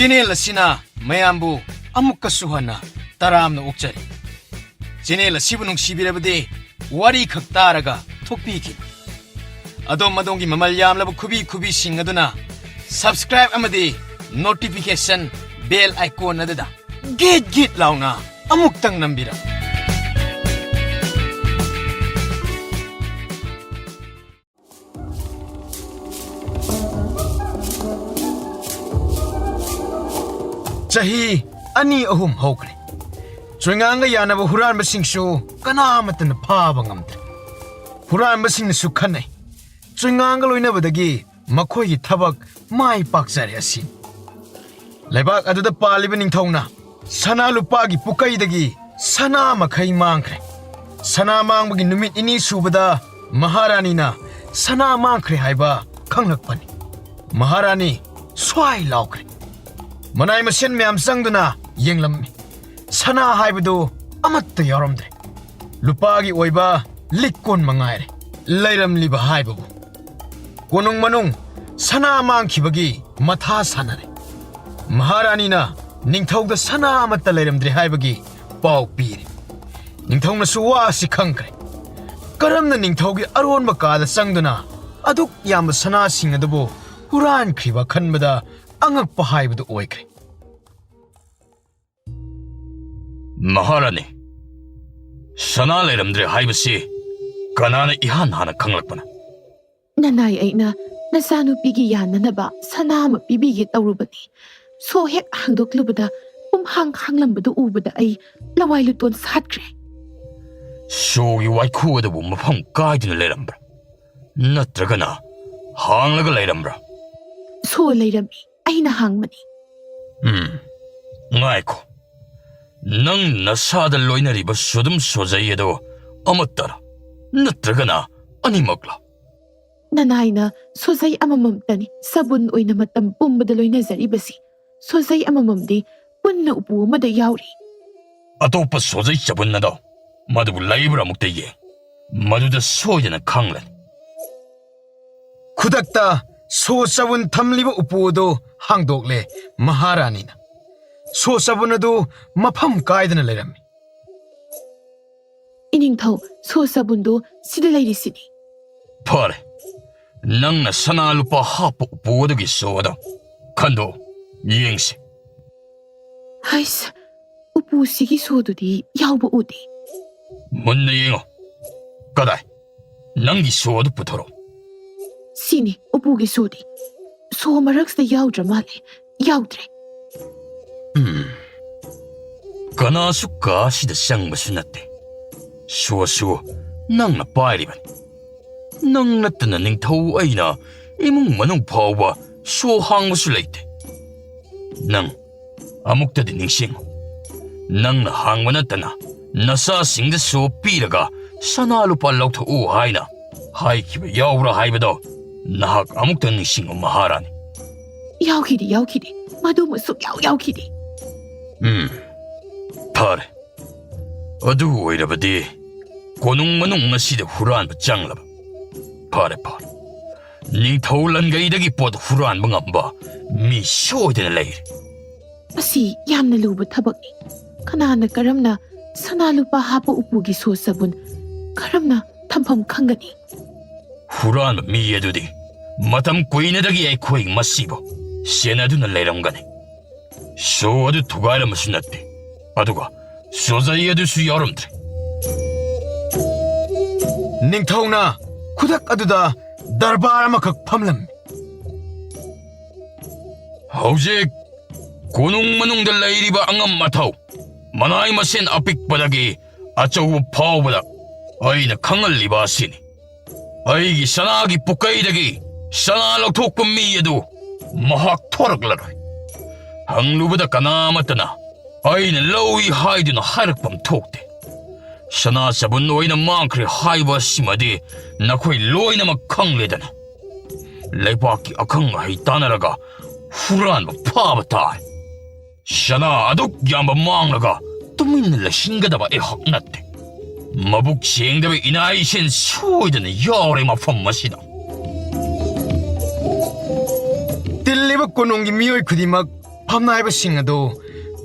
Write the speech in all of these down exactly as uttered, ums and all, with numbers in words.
Channel ꯑꯁꯤꯅ ꯃꯌꯥꯝꯕꯨ ꯑꯃꯨꯛꯀꯁꯨ ꯍꯟꯅ ꯇꯔꯥꯝꯅ ꯑꯣꯛꯆꯔꯤ꯫ ꯆꯦꯅꯦꯜ ꯑꯁꯤꯕꯨ ꯅꯨꯡꯁꯤꯕꯤꯔꯕꯗꯤ ꯋꯥꯔꯤ ꯈꯛ ꯇꯥꯔꯒ ꯊꯣꯛꯄꯤꯈꯤꯅꯤ꯫ ꯑꯗꯣꯝ ꯑꯗꯣꯝꯒꯤ ꯃꯃꯜ ꯌꯥꯝꯂꯕ ꯈꯨꯕꯤ ꯈꯨꯕꯤꯁꯤꯡ ꯑꯗꯨꯅ subscribe ꯑꯃꯗꯤ notification bell icon ꯑꯗꯨꯗ ꯒꯤꯠ ꯒꯤꯠ ꯂꯥꯎꯅ ꯑꯃꯨꯛꯇꯪ ꯅꯝꯕꯤꯔꯝꯃꯨ꯫ ꯆꯍꯤ ꯑꯅꯤ ꯑꯍꯨꯝ ꯍꯧꯈ꯭ꯔꯦ꯫ ꯆꯣꯏꯉꯥꯡꯒ ꯌꯥꯅꯕ ꯍꯨꯔꯥꯟꯕꯁꯤꯡꯁꯨ ꯀꯅꯥꯃꯠꯇꯅ ꯐꯥꯕ ꯉꯝꯗ꯭ꯔꯦ꯫ ꯍꯨꯔꯥꯟꯕꯁꯤꯡꯅꯁꯨ ꯈꯟꯅꯩ, ꯆꯣꯏꯉꯥꯡꯒ ꯂꯣꯏꯅꯕꯗꯒꯤ ꯃꯈꯣꯏꯒꯤ ꯊꯕꯛ ꯃꯥꯏ ꯄꯥꯛꯆꯔꯦ ꯑꯁꯤꯅꯤ꯫ ꯂꯩꯕꯥꯛ ꯑꯗꯨꯗ ꯄꯥꯜꯂꯤꯕ ꯅꯤꯡꯊꯧꯅ ꯁꯅꯥ ꯂꯨꯄꯥꯒꯤ ꯄꯨꯀꯩꯗꯒꯤ ꯁꯅꯥ ꯃꯈꯩ ꯃꯥꯡꯈ꯭ꯔꯦ꯫ ꯁꯅꯥ ꯃꯥꯡꯕꯒꯤ ꯅꯨꯃꯤꯠ ꯅꯤꯅꯤ ꯁꯨꯕꯗ ꯃꯍꯥꯔꯥꯅꯤꯅ ꯁꯅꯥ ꯃꯥꯡꯈ꯭ꯔꯦ ꯍꯥꯏꯕ ꯈꯪꯂꯛꯄꯅꯤ꯫ ꯃꯍꯥꯔꯥꯅꯤ ꯁ꯭ꯋꯥꯏ ꯂꯥꯎꯈ꯭ꯔꯦ꯫ ꯃꯅꯥꯏ ꯃꯁꯤꯟ ꯃꯌꯥꯝ ꯆꯪꯗꯨꯅ ꯌꯦꯡꯂꯝꯃꯤ꯫ ꯁꯅꯥ ꯍꯥꯏꯕꯗꯨ ꯑꯃꯠꯇ ꯌꯥꯎꯔꯝꯗ꯭ꯔꯦ꯫ ꯂꯨꯄꯥꯒꯤ ꯑꯣꯏꯕ ꯂꯤꯛ ꯀꯣꯟ ꯃꯉꯥꯏꯔꯦ ꯂꯩꯔꯝꯂꯤꯕ ꯍꯥꯏꯕꯕꯨ꯫ ꯀꯣꯅꯨꯡ ꯃꯅꯨꯡ ꯁꯅꯥ ꯃꯥꯡꯈꯤꯕꯒꯤ ꯃꯊꯥ ꯁꯥꯟꯅꯔꯦ꯫ ꯃꯍꯥꯔꯥꯅꯤꯅ ꯅꯤꯡꯊꯧꯗ ꯁꯅꯥ ꯑꯃꯠꯇ ꯂꯩꯔꯝꯗ꯭ꯔꯦ ꯍꯥꯏꯕꯒꯤ ꯄꯥꯎ ꯄꯤꯔꯦ꯫ ꯅꯤꯡꯊꯧꯅꯁꯨ ꯋꯥ ꯑꯁꯤ ꯈꯪꯈ꯭ꯔꯦ꯫ ꯀꯔꯝꯅ ꯅꯤꯡꯊꯧꯒꯤ ꯑꯔꯣꯟꯕ ꯀꯥꯗ ꯆꯪꯗꯨꯅ ꯑꯗꯨꯛ ꯌꯥꯝꯕ ꯁꯅꯥꯁꯤꯡ ꯑꯗꯨꯕꯨ ꯍꯨꯔꯥꯟꯈ꯭ꯔꯤꯕ ꯈꯟꯕꯗ ꯑꯉꯛꯄ ꯍꯥꯏꯕꯗꯨ ꯑꯣꯏꯈ꯭ꯔꯦ꯫ ꯃꯍꯥꯔꯥꯅꯤ, ꯁꯅꯥ ꯂꯩꯔꯝꯗ꯭ꯔꯦ ꯍꯥꯏꯕꯁꯤ ꯀꯅꯥꯅ ꯏꯍꯥꯟ ꯍꯥꯟꯅ ꯈꯪꯂꯛꯄꯅꯣ? ꯅꯅꯥꯏ ꯑꯩꯅ ꯅꯆꯥꯅꯨꯄꯤꯒꯤ ꯌꯥꯅꯅꯕ ꯁꯅꯥ ꯑꯃ ꯄꯤꯕꯤꯒꯦ ꯇꯧꯔꯨꯕꯅꯤ꯫ ꯁꯣ ꯍꯦꯛ ꯍꯥꯡꯗꯣꯛꯂꯨꯕꯗ ꯄꯨꯝꯍꯥꯡ ꯍꯥꯡꯂꯝꯕꯗꯨ ꯎꯕꯗ ꯑꯩ ꯂꯋꯥꯏ ꯂꯨꯇꯣꯟ ꯁꯥꯠꯈ꯭ꯔꯦ꯫ ꯁꯣꯒꯤ ꯋꯥꯏꯈꯨ ꯑꯗꯨꯕꯨ ꯃꯐꯝ ꯀꯥꯏꯗꯨꯅ ꯂꯩꯔꯝꯕ꯭ꯔꯥ? ꯅꯠꯇ꯭ꯔꯒꯅ ꯍꯥꯡꯂꯒ ꯂꯩꯔꯝꯕ꯭ꯔꯥ? ꯁꯣ ꯂꯩꯔꯝꯃꯤ, ꯑꯩꯅ ꯍꯥꯡꯕꯅꯤ꯫ ꯎꯝ, ꯉꯥꯏꯈꯣ꯫ ꯅꯪ ꯅꯁꯥꯗ ꯂꯣꯏꯅꯔꯤꯕ ꯁꯣꯗꯨꯝ ꯁꯣꯖꯩ ꯑꯗꯣ ꯑꯃꯠꯇꯔ? ꯅꯠꯇ꯭ꯔꯒꯅ ꯑꯅꯤꯃꯛꯂ? ꯅꯅꯥꯏꯅ ꯁꯣꯖꯩ ꯑꯃꯃꯝꯇꯅꯤ ꯁꯥꯕꯨꯟ ꯑꯣꯏꯅ ꯃꯇꯝ ꯄꯨꯝꯕꯗ ꯂꯣꯏꯅꯖꯔꯤꯕꯁꯤ꯫ ꯁꯣꯖꯩ ꯑꯃꯃꯝꯗꯤ ꯄꯨꯟꯅ ꯎꯄꯨ ꯑꯃꯗ ꯌꯥꯎꯔꯤ꯫ ꯑꯇꯣꯞꯄ ꯁꯣꯖꯩ ꯆꯕꯨꯟ ꯑꯗꯣ ꯃꯗꯨꯕꯨ ꯂꯩꯕ꯭ꯔꯥ ꯑꯃꯨꯛꯇ ꯌꯦꯡ꯫ ꯃꯗꯨꯗ ꯁꯣꯏꯗꯅ ꯈꯪꯂꯅꯤ꯫ ꯈꯨꯗꯛꯇ ꯁꯣ ꯆꯕꯨꯟ ꯊꯝꯂꯤꯕ ꯎꯄꯨ ꯑꯗꯨ ꯍꯥꯡꯗꯣꯛꯂꯦ꯫ ꯃꯍꯥꯔꯥꯅꯤꯅ꯫ ꯁꯣ ꯆꯕꯨꯟ ꯑꯗꯨ ꯃꯐꯝ ꯀꯥꯏꯗꯅ ꯂꯩꯔꯝꯃꯤ꯫ ꯏꯅꯤꯡꯊꯧ, ꯁꯣ ꯆꯕꯨꯟꯗꯨ ꯁꯤꯗ ꯂꯩꯔꯤꯁꯤꯅꯤ꯫ ꯐꯔꯦ, ꯅꯪꯅ ꯁꯅꯥ ꯂꯨꯄꯥ ꯍꯥꯞꯄ ꯎꯄꯨ ꯑꯗꯨꯒꯤ ꯁꯣ ꯑꯗꯣ ꯈꯟꯗꯣꯛꯎ, ꯌꯦꯡꯁꯤ꯫ ꯍꯩꯁ, ꯎꯄꯨꯁꯤꯒꯤ ꯁꯣꯗꯨꯗꯤ ꯌꯥꯎꯕ ꯎꯗꯦ꯫ ꯃꯨꯟꯅ ꯌꯦꯡꯉꯣ꯫ ꯀꯗꯥꯏ? ꯅꯪꯒꯤ ꯁꯣ ꯑꯗꯨ ꯄꯨꯊꯣꯔꯛꯑꯣ꯫ ꯁꯤꯅꯤ ꯎꯄꯨꯒꯤ ꯁꯣꯗꯤ꯫ ꯁꯣ ꯃꯔꯛꯁꯤꯗ ꯌꯥꯎꯗ꯭ꯔ ꯃꯥꯜꯂꯦ꯫ ꯌꯥꯎꯗ꯭ꯔꯦ꯫ ꯎꯝ꯫ ꯀꯅꯥꯁꯨ ꯀꯥꯁꯤꯗ ꯆꯪꯕꯁꯨ ꯅꯠꯇꯦ꯫ ꯁꯣꯁꯨ ꯅꯪꯅ ꯄꯥꯏꯔꯤꯕꯅꯤ꯫ ꯅꯪ ꯅꯠꯇꯅ ꯅꯤꯡꯊꯧ ꯑꯩꯅ ꯏꯃꯨꯡ ꯃꯅꯨꯡ ꯐꯥꯎꯕ ꯁꯣ ꯍꯥꯡꯕꯁꯨ ꯂꯩꯇꯦ꯫ ꯅꯪ ꯑꯃꯨꯛꯇꯗꯤ ꯅꯤꯡꯁꯤꯡꯉꯨ꯫ ꯅꯪꯅ ꯍꯥꯡꯕ ꯅꯠꯇꯅ ꯅꯆꯥꯁꯤꯡꯗ ꯁꯣ ꯄꯤꯔꯒ ꯁꯅꯥ ꯂꯨꯄꯥ ꯂꯧꯊꯣꯛꯎ ꯍꯥꯏꯅ ꯍꯥꯏꯈꯤꯕ ꯌꯥꯎꯕ꯭ꯔꯥ ꯍꯥꯏꯕꯗꯣ ꯅꯍꯥꯛ ꯑꯃꯨꯛꯇ ꯅꯤꯡꯁꯤꯡꯉꯨ, ꯃꯍꯥꯔꯥꯅꯤ꯫ ꯌꯥꯎꯈꯤꯗꯦ, ꯌꯥꯎꯈꯤꯗꯦ꯫ ꯃꯗꯨꯃ ꯁꯨꯛꯌꯥꯎ ꯌꯥꯎꯈꯤꯗꯦ꯫ ꯎꯝ, ꯐꯔꯦ꯫ ꯑꯗꯨ ꯑꯣꯏꯔꯕꯗꯤ ꯀꯣꯅꯨꯡ ꯃꯅꯨꯡ ꯑꯁꯤꯗ ꯍꯨꯔꯥꯟꯕ ꯆꯪꯂꯕ꯫ ꯐꯔꯦ, ꯐꯔꯦ꯫ ꯅꯤꯡꯊꯧ ꯂꯟꯒꯩꯗꯒꯤ ꯄꯣꯠ ꯍꯨꯔꯥꯟꯕ ꯉꯝꯕ ꯃꯤ ꯁꯣꯏꯗꯅ ꯂꯩꯔꯦ꯫ ꯃꯁꯤ ꯌꯥꯝꯅ ꯂꯨꯕ ꯊꯕꯛꯅꯤ꯫ ꯀꯅꯥꯅ ꯀꯔꯝꯅ ꯁꯅꯥ ꯂꯨꯄꯥ ꯍꯥꯞꯄ ꯎꯄꯨꯒꯤ ꯁꯣ ꯆꯕꯨꯟ ꯀꯔꯝꯅ ꯊꯝꯐꯝ ꯈꯪꯒꯅꯤ? ꯍꯨꯔꯥꯟꯕ ꯃꯤ ꯑꯗꯨꯗꯤ ꯃꯇꯝ ꯀꯨꯏꯅꯗꯒꯤ ꯑꯩꯈꯣꯏ ꯃꯁꯤꯕꯨ ꯁꯦꯟꯅꯗꯨꯅ ꯂꯩꯔꯝꯒꯅꯤ꯫ ꯁꯣ ꯑꯗꯨ ꯊꯨꯒꯥꯏꯔꯝꯕꯁꯨ ꯅꯠꯇꯦ, ꯑꯗꯨꯒ ꯁꯣꯖꯩ ꯑꯗꯨꯁꯨ ꯌꯥꯎꯔꯝꯗ꯭ꯔꯦ꯫ ꯅꯤꯡꯊꯧꯅ ꯈꯨꯗꯛ ꯑꯗꯨꯗ ꯗꯔꯕꯥꯔ ꯑꯃꯈꯛ ꯐꯝꯂꯝꯃꯤ꯫ ꯍꯧꯖꯤꯛ ꯀꯣꯅꯨꯡ ꯃꯅꯨꯡꯗ ꯂꯩꯔꯤꯕ ꯑꯉꯝ ꯑꯊꯧ, ꯃꯅꯥꯏ ꯃꯁꯤꯟ ꯑꯄꯤꯛꯄꯗꯒꯤ ꯑꯆꯧꯕ ꯐꯥꯎꯕꯗ ꯑꯩꯅ ꯈꯪꯍꯜꯂꯤꯕ ꯑꯁꯤꯅꯤ꯫ ꯑꯩꯒꯤ ꯁꯅꯥꯒꯤ ꯄꯨꯀꯩꯗꯒꯤ ꯁꯅꯥ ꯂꯧꯊꯣꯛꯄ ꯃꯤ ꯑꯗꯨ ꯃꯍꯥꯛ ꯊꯣꯔꯛꯂꯔꯣꯏ꯫ ꯍꯪꯂꯨꯕꯗ ꯀꯅꯥ ꯑꯃꯠꯇꯅ ꯑꯩꯅ ꯂꯧꯏ ꯍꯥꯏꯗꯨꯅ ꯍꯥꯏꯔꯛꯐꯝ ꯊꯣꯛꯇꯦ꯫ ꯁꯅꯥ ꯆꯕꯨꯟ ꯑꯣꯏꯅ ꯃꯥꯡꯈ꯭ꯔꯦ ꯍꯥꯏꯕ ꯑꯁꯤꯃꯗꯤ ꯅꯈꯣꯏ ꯂꯣꯏꯅꯃꯛ ꯈꯪꯂꯦꯗꯅ꯫ ꯂꯩꯕꯥꯛꯀꯤ ꯑꯈꯪ ꯑꯍꯩ ꯇꯥꯟꯅꯔꯒ ꯍꯨꯔꯥꯟꯕ ꯐꯥꯕ ꯇꯥꯏ꯫ ꯁꯅꯥ ꯑꯗꯨꯛ ꯌꯥꯝꯕ ꯃꯥꯡꯂꯒ ꯇꯨꯃꯤꯟꯅ ꯂꯩꯁꯤꯟꯒꯗꯕ ꯑꯩꯍꯥꯛ ꯅꯠꯇꯦ꯫ ꯃꯕꯨꯛ ꯁꯦꯡꯗꯕ ꯏꯅꯥ ꯏꯁꯤꯟ ꯁꯣꯏꯗꯅ ꯌꯥꯎꯔꯦ ꯃꯐꯝ ꯑꯁꯤꯗ꯫ ꯇꯤꯜꯂꯤꯕ ꯀꯣꯅꯨꯡꯒꯤ ꯃꯤꯑꯣꯏ ꯈꯨꯗꯤꯡꯃꯛ ꯐꯝꯅꯥꯏꯕꯁꯤꯡ ꯑꯗꯨ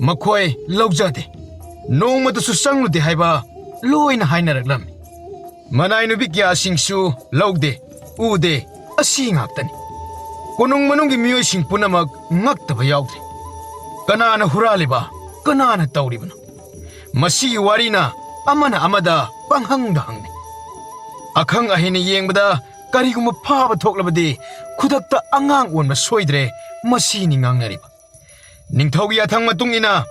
ꯃꯈꯣꯏ ꯂꯧꯖꯗꯦ, ꯅꯣꯡꯃꯗꯁꯨ ꯆꯪꯂꯨꯗꯦ ꯍꯥꯏꯕ ꯂꯣꯏꯅ ꯍꯥꯏꯅꯔꯛꯂꯝꯃꯤ꯫ ꯃꯅꯥꯏ ꯅꯨꯄꯤ ꯀꯌꯥꯁꯤꯡꯁꯨ ꯂꯧꯗꯦ, ꯎꯗꯦ, ꯑꯁꯤ ꯉꯥꯛꯇꯅꯤ꯫ ꯀꯣꯅꯨꯡ ꯃꯅꯨꯡꯒꯤ ꯃꯤꯑꯣꯏꯁꯤꯡ ꯄꯨꯝꯅꯃꯛ ꯉꯛꯇꯕ ꯌꯥꯎꯗ꯭ꯔꯦ꯫ ꯀꯅꯥꯅ ꯍꯨꯔꯥꯜꯂꯤꯕ? ꯀꯅꯥꯅ ꯇꯧꯔꯤꯕꯅꯣ? ꯃꯁꯤꯒꯤ ꯋꯥꯔꯤꯅ ꯑꯃꯅ ꯑꯃꯗ ꯄꯪꯍꯪꯗ ꯍꯪꯅꯩ꯫ ꯑꯈꯪ ꯑꯍꯩꯅ ꯌꯦꯡꯕꯗ ꯀꯔꯤꯒꯨꯝꯕ ꯐꯥꯕ ꯊꯣꯛꯂꯕꯗꯤ ꯈꯨꯗꯛꯇ ꯑꯉꯥꯡ ꯑꯣꯟꯕ ꯁꯣꯏꯗ꯭ꯔꯦ, ꯃꯁꯤꯅꯤ ꯉꯥꯡꯅꯔꯤꯕ꯫ ꯅꯤꯡꯊꯧꯒꯤ ꯌꯥꯊꯪ ꯃꯇꯨꯡ ꯏꯟꯅ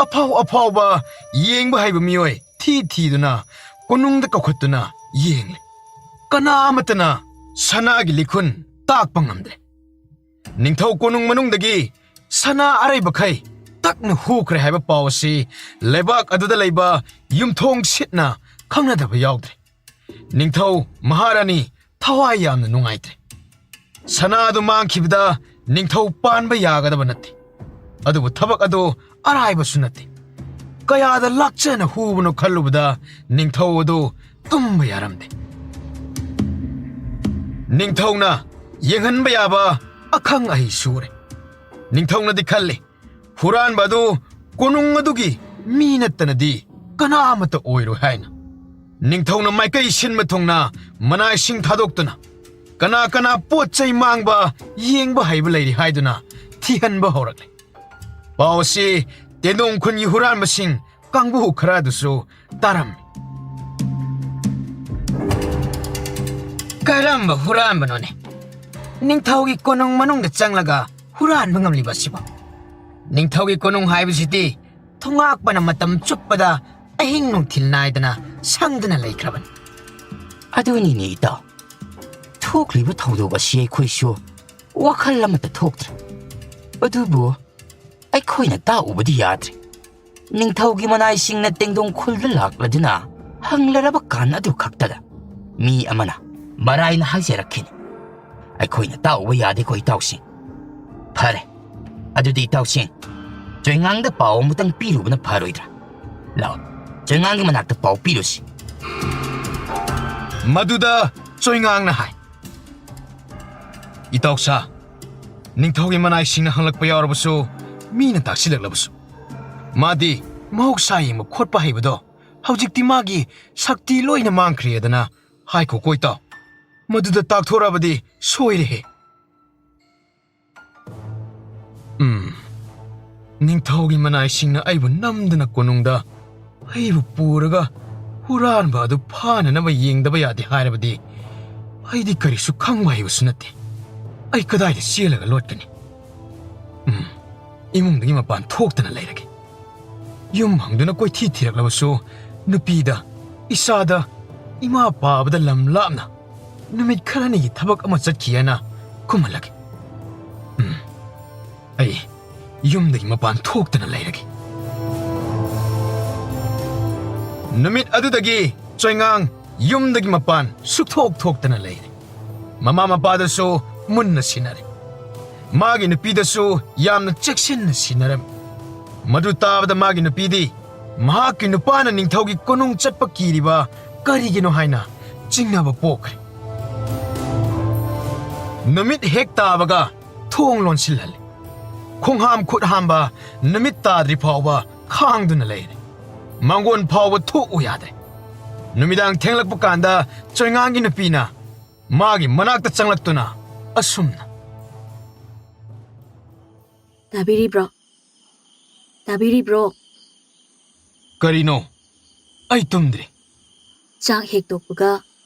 ꯑꯐꯥꯎ ꯑꯐꯥꯎꯕ ꯌꯦꯡꯕ ꯍꯩꯕ ꯃꯤꯑꯣꯏ ꯊꯤ ꯊꯤꯗꯨꯅ ꯀꯣꯅꯨꯡꯗ ꯀꯧꯈꯠꯇꯨꯅ ꯌꯦꯡꯂꯦ꯫ ꯀꯅꯥ ꯑꯃꯠꯇꯅ ꯁꯅꯥꯒꯤ ꯂꯤꯈꯨꯟ ꯇꯥꯛꯄ ꯉꯝꯗ꯭ꯔꯦ꯫ ꯅꯤꯡꯊꯧ ꯀꯣꯅꯨꯡ ꯃꯅꯨꯡꯗꯒꯤ ꯁꯅꯥ ꯑꯔꯩꯕꯈꯩ ꯇꯛꯅ ꯍꯨꯈ꯭ꯔꯦ ꯍꯥꯏꯕ ꯄꯥꯎ ꯑꯁꯤ ꯂꯩꯕꯥꯛ ꯑꯗꯨꯗ ꯂꯩꯕ ꯌꯨꯝꯊꯣꯡ ꯁꯤꯠꯅ ꯈꯪꯅꯗꯕ ꯌꯥꯎꯗ꯭ꯔꯦ꯫ ꯅꯤꯡꯊꯧ ꯃꯍꯥꯔꯥꯅꯤ ꯊꯋꯥꯏ ꯌꯥꯝꯅ ꯅꯨꯡꯉꯥꯏꯇ꯭ꯔꯦ꯫ ꯁꯅꯥ ꯑꯗꯨ ꯃꯥꯡꯈꯤꯕꯗ ꯅꯤꯡꯊꯧ ꯄꯥꯟꯕ ꯌꯥꯒꯗꯕ ꯅꯠꯇꯦ꯫ ꯑꯗꯨꯕꯨ ꯊꯕꯛ ꯑꯗꯨ ꯑꯔꯥꯏꯕꯁꯨ ꯅꯠꯇꯦ꯫ ꯀꯌꯥꯗ ꯂꯥꯛꯆꯅ ꯍꯨꯕꯅꯣ ꯈꯜꯂꯨꯕꯗ ꯅꯤꯡꯊꯧ ꯑꯗꯨ ꯇꯨꯝꯕ ꯌꯥꯔꯝꯗꯦ꯫ ꯅꯤꯡꯊꯧꯅ ꯌꯦꯡꯍꯟꯕ ꯌꯥꯕ ꯑꯈꯪ ꯑꯍꯩ ꯁꯨꯔꯦ꯫ ꯅꯤꯡꯊꯧꯅꯗꯤ ꯈꯜꯂꯤ, ꯍꯨꯔꯥꯟꯕ ꯑꯗꯨ ꯀꯣꯅꯨꯡ ꯑꯗꯨꯒꯤ ꯃꯤ ꯅꯠꯇꯅꯗꯤ ꯀꯅꯥ ꯑꯃꯠꯇ ꯑꯣꯏꯔꯣꯏ ꯍꯥꯏꯅ꯫ ꯅꯤꯡꯊꯧꯅ ꯃꯥꯏꯀꯩ ꯁꯤꯟꯕ ꯊꯨꯡꯅ ꯃꯅꯥꯏꯁꯤꯡ ꯊꯥꯗꯣꯛꯇꯨꯅ ꯀꯅꯥ ꯀꯅꯥ ꯄꯣꯠ ꯆꯩ ꯃꯥꯡꯕ ꯌꯦꯡꯕ ꯍꯩꯕ ꯂꯩꯔꯤ ꯍꯥꯏꯗꯨꯅ ꯊꯤꯍꯟꯕ ꯍꯧꯔꯛꯂꯦ꯫ ꯄꯥꯎ ꯑꯁꯤ ꯇꯦꯟꯗꯣꯡ ꯈꯨꯟꯒꯤ ꯍꯨꯔꯥꯟꯕꯁꯤꯡ ꯀꯥꯡꯕꯨ ꯈꯔ ꯑꯗꯨꯁꯨ ꯇꯥꯔꯝꯃꯤ꯫ ꯀꯔꯝꯕ ꯍꯨꯔꯥꯟꯕꯅꯣꯅꯦ? ꯅꯤꯡꯊꯧꯒꯤ ꯀꯣꯅꯨꯡ ꯃꯅꯨꯡꯗ ꯆꯪꯂꯒ ꯍꯨꯔꯥꯟꯕ ꯉꯝꯂꯤꯕ ꯑꯁꯤꯕꯣ? ꯅꯤꯡꯊꯧꯒꯤ ꯀꯣꯅꯨꯡ ꯍꯥꯏꯕꯁꯤꯗꯤ ꯊꯣꯉꯥꯛꯄꯅ ꯃꯇꯝ ꯆꯨꯞꯄꯗ ꯑꯍꯤꯡ ꯅꯨꯡꯊꯤꯜ ꯅꯥꯏꯗꯅ ꯁꯪꯗꯨꯅ ꯂꯩꯈ꯭ꯔꯕꯅꯤ꯫ ꯑꯗꯨꯅꯤꯅꯦ ꯏꯇꯥꯎ, ꯊꯣꯛꯂꯤꯕ ꯊꯧꯗꯣꯛ ꯑꯁꯤ ꯑꯩꯈꯣꯏꯁꯨ ꯋꯥꯈꯜ ꯑꯃꯠꯇ ꯊꯣꯛꯇ꯭ꯔꯦ꯫ ꯑꯗꯨꯕꯨ ꯑꯩꯈꯣꯏꯅ ꯇꯥꯛꯎꯕꯗꯤ ꯌꯥꯗ꯭ꯔꯦ꯫ ꯅꯤꯡꯊꯧꯒꯤ ꯃꯅꯥꯏꯁꯤꯡꯅ ꯇꯦꯡꯗꯣꯡ ꯈꯨꯜꯗ ꯂꯥꯛꯂꯗꯨꯅ ꯍꯪꯂꯔꯕ ꯀꯥꯟ ꯑꯗꯨ ꯈꯛꯇꯗ ꯃꯤ ꯑꯃꯅ ꯃꯔꯥꯏꯅ ꯍꯥꯏꯖꯔꯛꯈꯤꯅꯤ꯫ ꯑꯩꯈꯣꯏꯅ ꯇꯥꯛꯎꯕ ꯌꯥꯗꯦꯀꯣ ꯏꯇꯥꯎꯁꯤꯡ꯫ ꯐꯔꯦ, ꯑꯗꯨꯗꯤ ꯏꯇꯥꯎꯁꯤꯡ, ꯆꯣꯏꯉꯥꯡꯗ ꯄꯥꯎ ꯑꯃꯨꯛꯇꯪ ꯄꯤꯔꯨꯕꯅ ꯐꯔꯣꯏꯗ꯭ꯔꯥ? ꯂꯥꯛꯑꯣ, ꯆꯣꯏꯉꯥꯡꯒꯤ ꯃꯅꯥꯛꯇ ꯄꯥꯎ ꯄꯤꯔꯨꯁꯤ꯫ ꯃꯗꯨꯗ ꯆꯣꯏꯉꯥꯡꯅ ꯍꯥꯏ, "ꯏꯇꯥꯎꯁꯥ, ꯅꯤꯡꯊꯧꯒꯤ ꯃꯅꯥꯏꯁꯤꯡꯅ ꯍꯪꯂꯛꯄ ꯌꯥꯎꯔꯕꯁꯨ ꯃꯤꯅ ꯇꯥꯛꯁꯤꯜꯂꯛꯂꯕꯁꯨ꯫ ꯃꯥꯗꯤ ꯃꯍꯧꯁꯥ ꯌꯦꯡꯕ ꯈꯣꯠꯄ ꯍꯩꯕꯗꯣ ꯍꯧꯖꯤꯛꯇꯤ ꯃꯥꯒꯤ ꯁꯛꯇꯤ ꯂꯣꯏꯅ ꯃꯥꯡꯈ꯭ꯔꯦꯗꯅ ꯍꯥꯏꯈꯣ ꯀꯣꯏꯇꯥꯎ꯫ ꯃꯗꯨꯗ ꯇꯥꯛꯊꯣꯔꯛꯑꯕꯗꯤ ꯁꯣꯏꯔꯦꯍꯦ꯫ ꯎꯝ, ꯅꯤꯡꯊꯧꯒꯤ ꯃꯅꯥꯏꯁꯤꯡꯅ ꯑꯩꯕꯨ ꯅꯝꯗꯅ ꯀꯣꯅꯨꯡꯗ ꯑꯩꯕꯨ ꯄꯨꯔꯒ ꯍꯨꯔꯥꯟꯕ ꯑꯗꯨ ꯐꯥꯅꯅꯕ ꯌꯦꯡꯗꯕ ꯌꯥꯗꯦ ꯍꯥꯏꯔꯕꯗꯤ ꯑꯩꯗꯤ ꯀꯔꯤꯁꯨ ꯈꯪꯕ ꯍꯩꯕꯁꯨ ꯅꯠꯇꯦ꯫ ꯑꯩ ꯀꯗꯥꯏꯗ ꯆꯦꯜꯂꯒ ꯂꯣꯠꯀꯅꯤ? ꯎꯝ, ꯏꯃꯨꯡꯗꯒꯤ ꯃꯄꯥꯟ ꯊꯣꯛꯇꯅ ꯂꯩꯔꯒꯦ꯫ ꯌꯨꯝ ꯍꯪꯗꯨꯅ ꯀꯣꯏꯊꯤ ꯊꯤꯔꯛꯂꯕꯁꯨ ꯅꯨꯄꯤꯗ, ꯏꯆꯥꯗ, ꯏꯃꯥ ꯄꯥꯕꯗ ꯂꯝ ꯂꯥꯞꯅ ꯅꯨꯃꯤꯠ ꯈꯔꯅꯤꯒꯤ ꯊꯕꯛ ꯑꯃ ꯆꯠꯈꯤ ꯍꯥꯏꯅ ꯈꯨꯝꯍꯜꯂꯒꯦ꯫ ꯎꯝ, ꯑꯩ ꯌꯨꯝꯗꯒꯤ ꯃꯄꯥꯟ ꯊꯣꯛꯇꯅ ꯂꯩꯔꯒꯦ꯫ ꯅꯨꯃꯤꯠ ꯑꯗꯨꯗꯒꯤ ꯆꯣꯏꯉꯥꯡ ꯌꯨꯝꯗꯒꯤ ꯃꯄꯥꯟ ꯁꯨꯛꯊꯣꯛ ꯊꯣꯛꯇꯅ ꯂꯩꯔꯦ꯫ ꯃꯃꯥ ꯃꯄꯥꯗꯁꯨ ꯃꯨꯟꯅ ꯁꯤꯟꯅꯔꯦ꯫ ꯃꯥꯒꯤ ꯅꯨꯄꯤꯗꯁꯨ ꯌꯥꯝꯅ ꯆꯦꯛꯁꯤꯟꯅ ꯁꯤꯟꯅꯔꯝꯃꯤ꯫ ꯃꯗꯨ ꯇꯥꯕꯗ ꯃꯥꯒꯤ ꯅꯨꯄꯤꯗꯤ ꯃꯍꯥꯛꯀꯤ ꯅꯨꯄꯥꯅ ꯅꯤꯡꯊꯧꯒꯤ ꯀꯣꯅꯨꯡ ꯆꯠꯄ ꯀꯤꯔꯤꯕ ꯀꯔꯤꯒꯤꯅꯣ ꯍꯥꯏꯅ ꯆꯤꯡꯅꯕ ꯄꯣꯛꯈ꯭ꯔꯦ꯫ ꯅꯨꯃꯤꯠ ꯍꯦꯛ ꯇꯥꯕꯒ ꯊꯣꯡ ꯂꯣꯟꯁꯤꯜꯍꯜꯂꯦ꯫ ꯈꯣꯡꯍꯥꯝ ꯈꯨꯠ ꯍꯥꯝꯕ ꯅꯨꯃꯤꯠ ꯇꯥꯗ꯭ꯔꯤ ꯐꯥꯎꯕ ꯈꯥꯡꯗꯨꯅ ꯂꯩꯔꯦ꯫ ꯃꯥꯡꯒꯣꯟ ꯐꯥꯎꯕ ꯊꯣꯛꯎ ꯌꯥꯗ꯭ꯔꯦ꯫ ꯅꯨꯃꯤꯗꯥꯡ ꯊꯦꯡꯂꯛꯄ ꯀꯥꯟꯗ ꯆꯣꯏꯉꯥꯡꯒꯤ ꯅꯨꯄꯤꯅ ꯃꯥꯒꯤ ꯃꯅꯥꯛꯇ ꯆꯪꯂꯛꯇꯨꯅ ꯑꯁꯨꯝꯅ꯫ "ꯇꯥꯕꯤꯔꯤꯕ꯭ꯔꯣ? ꯇꯥꯕꯤꯔꯤꯕ꯭ꯔꯣ?" "ꯀꯔꯤꯅꯣ? ꯑꯩ ꯇꯨꯝꯗ꯭ꯔꯤ꯫" ꯆꯥꯛ ꯍꯦꯛ ꯇꯣꯛꯄꯒ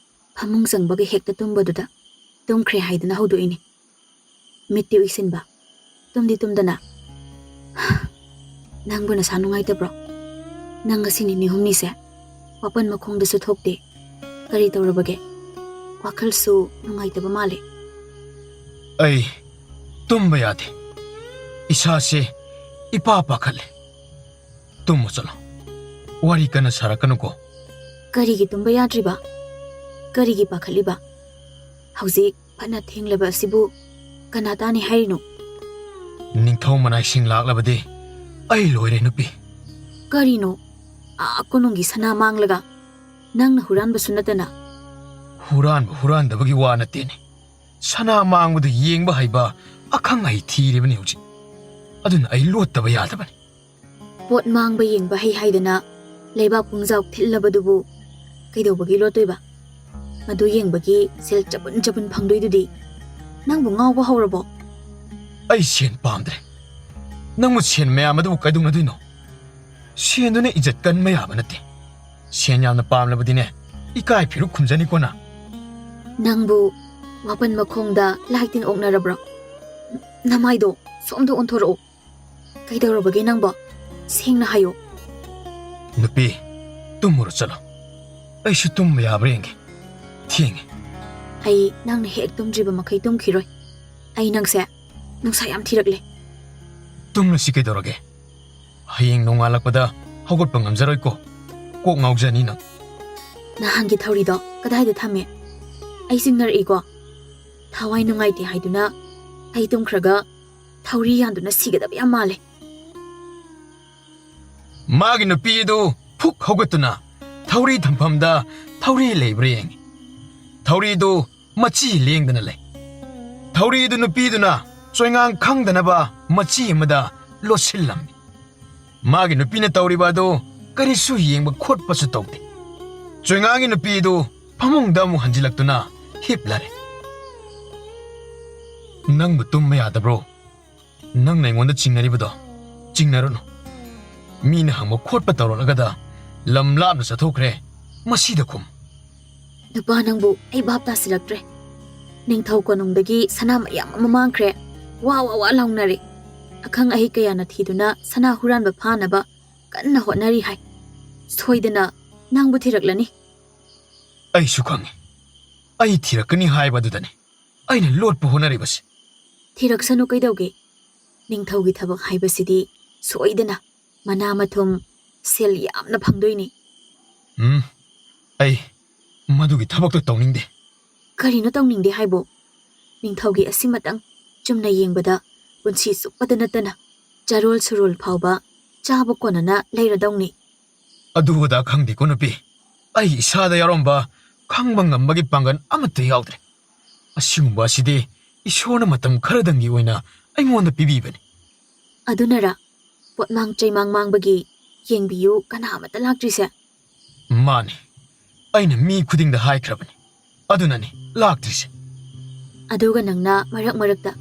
ꯐꯃꯨꯡ ꯆꯪꯕꯒ ꯍꯦꯛꯇ ꯇꯨꯝꯕꯗꯨꯗ ꯇꯨꯝꯈ꯭ꯔꯦ ꯍꯥꯏꯗꯨꯅ ꯍꯧꯗꯣꯛꯏꯅꯦ꯫ ꯃꯤꯠꯇꯤ ꯎꯏꯁꯤꯟꯕ, ꯇꯨꯝꯗꯤ ꯇꯨꯝꯗꯅ꯫ "ꯅꯪꯕꯨ ꯅꯁꯥ ꯅꯨꯡꯉꯥꯏꯇꯕ꯭ꯔꯣ? ꯅꯪ ꯉꯁꯤ ꯅꯤꯅꯤ ꯍꯨꯝꯅꯤꯁꯦ ꯋꯥꯄꯟ ꯃꯈꯣꯡꯗꯁꯨ ꯊꯣꯛꯇꯦ꯫ ꯀꯔꯤ ꯇꯧꯔꯕꯒꯦ? ꯋꯥꯈꯜꯁꯨ ꯅꯨꯡꯉꯥꯏꯇꯕ ꯃꯥꯜꯂꯦ꯫" "ꯑꯩ ꯇꯨꯝꯕ ꯌꯥꯗꯦ꯫ ꯏꯁꯥꯁꯦ ꯏꯄꯥ ꯄꯥꯈꯠꯂꯦ꯫" "ꯇꯨꯝꯃꯣ ꯆꯠꯂꯣ꯫ ꯋꯥꯔꯤ ꯀꯟꯅ ꯁꯥꯔꯛꯀꯅꯨꯀꯣ꯫" "ꯀꯔꯤꯒꯤ ꯇꯨꯝꯕ ꯌꯥꯗ꯭ꯔꯤꯕ? ꯀꯔꯤꯒꯤ ꯄꯥꯈꯠꯂꯤꯕ? ꯍꯧꯖꯤꯛ ꯐꯅ ꯊꯦꯡꯂꯕ ꯑꯁꯤꯕꯨ ꯀꯅꯥ ꯇꯥꯅꯤ ꯍꯥꯏꯔꯤꯅꯣ?" "ꯅꯤꯡꯊꯧ ꯃꯅꯥꯏꯁꯤꯡ ꯂꯥꯛꯂꯕꯗꯤ ꯑꯩ ꯂꯣꯏꯔꯦ ꯅꯨꯄꯤ꯫" "ꯀꯔꯤꯅꯣ? ꯑꯥ ꯀꯣꯅꯨꯡꯒꯤ ꯁꯅꯥ ꯃꯥꯡꯂꯒ ꯅꯪꯅ ꯍꯨꯔꯥꯟꯕꯁꯨ ꯅꯠꯇꯅ꯫" "ꯍꯨꯔꯥꯟꯕ ꯍꯨꯔꯥꯟꯗꯕꯒꯤ ꯋꯥ ꯅꯠꯇꯦꯅꯦ꯫ ꯁꯅꯥ ꯃꯥꯡꯕꯗꯨ ꯌꯦꯡꯕ ꯍꯩꯕ ꯑꯈꯪ ꯑꯍꯩ ꯊꯤꯔꯤꯕꯅꯤ ꯍꯧꯖꯤꯛ꯫ ꯑꯗꯨꯅ ꯑꯩ ꯂꯣꯠꯇꯕ ꯌꯥꯗꯕꯅꯤ꯫ ꯄꯣꯠ ꯃꯥꯡꯕ ꯌꯦꯡꯕ ꯍꯩ ꯍꯥꯏꯗꯅ ꯂꯩꯕꯥꯛ ꯄꯨꯡꯖꯥꯎ ꯊꯤꯜꯂꯕꯗꯨꯕꯨ ꯀꯩꯗꯧꯕꯒꯤ ꯂꯣꯠꯇꯣꯏꯕ? ꯃꯗꯨ ꯌꯦꯡꯕꯒꯤ ꯁꯦꯜ ꯆꯕꯨꯟ ꯆꯕꯨꯟ ꯐꯪꯗꯣꯏꯗꯨꯗꯤ꯫ ꯅꯪꯕꯨ ꯉꯥꯎꯕ ꯍꯧꯔꯕꯣ? ꯑꯩ ꯁꯦꯟ ꯄꯥꯝꯗ꯭ꯔꯦ꯫ ꯅꯪꯕꯨ ꯁꯦꯟ ꯃꯌꯥꯝ ꯑꯗꯨꯕꯨ ꯀꯩꯗꯧꯅꯗꯣꯏꯅꯣ? ꯁꯦꯟꯗꯨꯅ ꯏꯖꯠ ꯀꯟꯕ ꯌꯥꯕ ꯅꯠꯇꯦ꯫ ꯁꯦꯟ ꯌꯥꯝꯅ ꯄꯥꯝꯂꯕꯗꯤꯅꯦ, ꯏꯀꯥꯏ ꯐꯤꯔꯨꯛ ꯈꯨꯝꯖꯅꯤꯀꯣ ꯅꯪ꯫ ꯅꯪꯕꯨ ꯋꯥꯄꯟ ꯃꯈꯣꯡꯗ ꯂꯥꯏ ꯇꯤꯟ ꯑꯣꯛꯅꯔꯕ꯭ꯔꯣ? ꯅꯃꯥꯏꯗꯣ ꯁꯣꯝꯗ ꯑꯣꯟꯊꯣꯔꯛꯎ꯫ ꯀꯩꯗꯧꯔꯕꯒꯦ ꯅꯪꯕꯣ? ꯁꯦꯡꯅ ꯍꯥꯏꯌꯨ꯫ ꯅꯨꯄꯤ, ꯇꯨꯝꯃꯨꯔꯣ ꯆꯠꯂꯣ꯫ ꯑꯩꯁꯨ ꯇꯨꯝꯕ ꯌꯥꯕ꯭ꯔꯥ ꯌꯦꯡꯒꯦ꯫ ꯊꯦꯡꯉꯦ꯫ ꯑꯩ ꯅꯪꯅ ꯍꯦꯛ ꯇꯨꯝꯗ꯭ꯔꯤꯕ ꯃꯈꯩ ꯇꯨꯝꯈꯤꯔꯣꯏ꯫ ꯑꯩ ꯅꯪꯁꯦ ꯅꯨꯡꯁꯥ ꯌꯥꯝ ꯊꯤꯔꯛꯂꯦ꯫ ꯇꯨꯝꯂꯁꯤ ꯀꯩꯗꯧꯔꯒꯦ? ꯍꯌꯦꯡ ꯅꯣꯡꯉꯥꯜꯂꯛꯄꯗ ꯍꯧꯒꯠꯄ ꯉꯝꯖꯔꯣꯏꯀꯣ꯫ ꯀꯣꯛ ꯉꯥꯎꯖꯅꯤ ꯅꯪ꯫ ꯅꯍꯥꯟꯒꯤ ꯊꯧꯔꯤꯗꯣ ꯀꯗꯥꯏꯗ ꯊꯝꯃꯦ? ꯑꯩ ꯆꯤꯡꯅꯔꯛꯏꯀꯣ꯫ ꯊꯋꯥꯏ ꯅꯨꯡꯉꯥꯏꯇꯦ ꯍꯥꯏꯗꯨꯅ ꯑꯩ ꯇꯨꯝꯈ꯭ꯔꯒ ꯊꯧꯔꯤ ꯌꯥꯟꯗꯨꯅ ꯁꯤꯒꯗꯕ ꯌꯥꯝ ꯃꯥꯜꯂꯦ꯫ ꯃꯥꯒꯤ ꯅꯨꯄꯤ ꯑꯗꯨ ꯐꯨꯛ ꯍꯧꯒꯠꯇꯨꯅ ꯊꯧꯔꯤ ꯊꯝꯐꯝꯗ ꯊꯧꯔꯤ ꯂꯩꯕ꯭ꯔꯥ ꯌꯦꯡꯉꯤ꯫ ꯊꯧꯔꯤꯗꯨ ꯃꯆꯤ ꯂꯦꯡꯗꯅ ꯂꯩ꯫ ꯊꯧꯔꯤꯗꯨ ꯅꯨꯄꯤꯗꯨꯅ ꯆꯣꯏꯉꯥꯡ ꯈꯪꯗꯅꯕ ꯃꯆꯤ ꯑꯃꯗ ꯂꯣꯠꯁꯤꯜꯂꯝꯃꯤ꯫ ꯃꯥꯒꯤ ꯅꯨꯄꯤꯅ ꯇꯧꯔꯤꯕ ꯑꯗꯨ ꯀꯔꯤꯁꯨ ꯌꯦꯡꯕ ꯈꯣꯠꯄꯁꯨ ꯇꯧꯗꯦ꯫ ꯆꯣꯏꯉꯥꯡꯒꯤ ꯅꯨꯄꯤ ꯑꯗꯨ ꯐꯃꯨꯡꯗ ꯑꯃꯨꯛ ꯍꯟꯖꯤꯜꯂꯛꯇꯨꯅ ꯍꯤꯞꯂꯔꯦ꯫ ꯅꯪꯕꯨ ꯇꯨꯝꯕ ꯌꯥꯗꯕ꯭ꯔꯣ? ꯅꯪꯅ ꯑꯩꯉꯣꯟꯗ ꯆꯤꯡꯅꯔꯤꯕꯗꯣ ꯆꯤꯡꯅꯔꯨꯅꯨ꯫ ꯃꯤꯅ ꯍꯪꯕ ꯈꯣꯠꯄ ꯇꯧꯔꯛꯂꯒꯗ ꯂꯝ ꯂꯥꯞꯅ ꯆꯠꯊꯣꯛꯈ꯭ꯔꯦ꯫ ꯃꯁꯤꯗ ꯈꯨꯝ꯫ ꯅꯨꯄꯥ ꯅꯪꯕꯨ ꯑꯩ ꯚꯥꯞ ꯇꯥꯁꯤꯜꯂꯛꯇ꯭ꯔꯦ꯫ ꯅꯤꯡꯊꯧ ꯀꯣꯅꯨꯡꯗꯒꯤ ꯁꯅꯥ ꯃꯌꯥꯝ ꯑꯃ ꯃꯥꯡꯈ꯭ꯔꯦ꯫ ꯋꯥ ꯋꯥ ꯋꯥ ꯂꯥꯎꯅꯔꯦ꯫ ꯑꯈꯪ ꯑꯍꯩ ꯀꯌꯥꯅ ꯊꯤꯗꯨꯅ ꯁꯅꯥ ꯍꯨꯔꯥꯟꯕ ꯐꯥꯅꯕ ꯀꯟꯅ ꯍꯣꯠꯅꯔꯤ ꯍꯥꯏ꯫ ꯁꯣꯏꯗꯅ ꯅꯪꯕꯨ ꯊꯤꯔꯛꯂꯅꯤ꯫ ꯑꯩꯁꯨ ꯈꯪꯉꯤ꯫ ꯑꯩ ꯊꯤꯔꯛꯀꯅꯤ ꯍꯥꯏꯕ ꯑꯗꯨꯗꯅꯤ ꯑꯩꯅ ꯂꯣꯠꯄ ꯍꯣꯠꯅꯔꯤꯕꯁꯤ꯫ ꯊꯤꯔꯛꯁꯅꯨ ꯀꯩꯗꯧꯒꯦ? ꯅꯤꯡꯊꯧꯒꯤ ꯊꯕꯛ ꯍꯥꯏꯕꯁꯤꯗꯤ ꯁꯣꯏꯗꯅ ꯃꯅꯥ ꯃꯊꯨꯝ, ꯁꯦꯜ ꯌꯥꯝꯅ ꯐꯪꯗꯣꯏꯅꯤ꯫ ꯎꯝ, ꯑꯩ ꯃꯗꯨꯒꯤ ꯊꯕꯛꯇꯣ ꯇꯧꯅꯤꯡꯗꯦ꯫ ꯀꯔꯤꯅꯣ ꯇꯧꯅꯤꯡꯗꯦ ꯍꯥꯏꯕꯣ? ꯅꯤꯡꯊꯧꯒꯤ ꯑꯁꯤꯃꯇꯪ ꯆꯨꯝꯅ ꯌꯦꯡꯕꯗ ꯄꯨꯟꯁꯤ ꯆꯨꯞꯄꯗ ꯅꯠꯇꯅ ꯆꯥꯔꯣꯜ ꯁꯨꯔꯣꯜ ꯐꯥꯎꯕ ꯆꯥꯕ ꯀꯣꯟꯅꯅ ꯂꯩꯔꯗꯧꯅꯤ꯫ ꯑꯗꯨ ꯑꯗꯥ ꯈꯪꯗꯦꯀꯣ ꯅꯨꯄꯤ, ꯑꯩ ꯏꯁꯥꯗ ꯌꯥꯎꯔꯝꯕ ꯈꯪꯕ ꯉꯝꯕꯒꯤ ꯄꯥꯡꯒꯜ ꯑꯃꯠꯇ ꯌꯥꯎꯗ꯭ꯔꯦ꯫ ꯑꯁꯤꯒꯨꯝꯕ ꯑꯁꯤꯗꯤ ꯏꯁꯣꯔꯅ ꯃꯇꯝ ꯈꯔꯗꯪꯒꯤ ꯑꯣꯏꯅ ꯑꯩꯉꯣꯟꯗ ꯄꯤꯕꯤꯕꯅꯤ꯫ ꯑꯗꯨꯅꯔ ꯄꯣꯠꯃꯥꯡ ꯆꯩꯃꯥꯡ ꯃꯥꯡꯕꯒꯤ ꯌꯦꯡꯕꯤꯌꯨ ꯀꯅꯥ ꯑꯃꯠꯇ ꯂꯥꯛꯇ꯭ꯔꯤꯁꯦ? ꯃꯥꯅꯤ, ꯑꯩꯅ ꯃꯤ ꯈꯨꯗꯤꯡꯗ ꯍꯥꯏꯈ꯭ꯔꯕꯅꯤ, ꯑꯗꯨꯅꯅꯤ ꯂꯥꯛꯇ꯭ꯔꯤꯁꯦ꯫ ꯑꯗꯨꯒ ꯅꯪꯅ ꯃꯔꯛ ꯃꯔꯛꯇ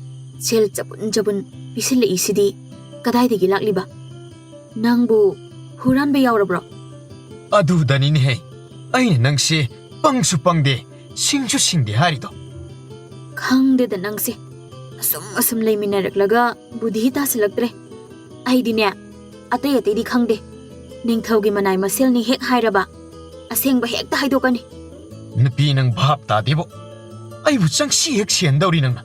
ꯁꯦꯜ ꯆꯕꯨꯟ ꯆꯕꯨꯟ ꯄꯤꯁꯤꯜꯂꯛꯏꯁꯤꯗꯤ ꯀꯗꯥꯏꯗꯒꯤ ꯂꯥꯛꯂꯤꯕ? ꯅꯪꯕꯨ ꯍꯨꯔꯥꯟꯕ ꯌꯥꯎꯔꯕ꯭ꯔꯣ? ꯑꯗꯨꯗꯅꯤꯅꯦꯍꯦ, ꯑꯩꯅ ꯅꯪꯁꯦ ꯄꯪꯁꯨ ꯄꯪꯗꯦ, ꯁꯤꯡꯁꯨ ꯁꯤꯡꯗꯦ ꯍꯥꯏꯔꯤꯗꯣ꯫ ꯈꯪꯗꯦꯗ ꯅꯪꯁꯦ, ꯑꯁꯨꯝ ꯑꯁꯨꯝ ꯂꯩꯃꯤꯟꯅꯔꯛꯂꯒ ꯕꯨꯙꯤ ꯇꯥꯁꯤꯜꯂꯛꯇ꯭ꯔꯦ꯫ ꯑꯩꯗꯤꯅꯦ, ꯑꯇꯩ ꯑꯇꯩꯗꯤ ꯈꯪꯗꯦ, ꯅꯤꯡꯊꯧꯒꯤ ꯃꯅꯥꯏ ꯃꯁꯦꯜꯅꯤ ꯍꯦꯛ ꯍꯥꯏꯔꯕ ꯑꯁꯦꯡꯕ ꯍꯦꯛꯇ ꯍꯥꯏꯗꯣꯛꯀꯅꯤ꯫ ꯅꯨꯄꯤ, ꯅꯪ ꯚꯥꯞ ꯇꯥꯗꯦꯕꯣ꯫ ꯑꯩꯕꯨ ꯆꯪꯁꯤ ꯍꯦꯛ ꯁꯤꯍꯟꯗꯧꯔꯤ ꯅꯪꯅ꯫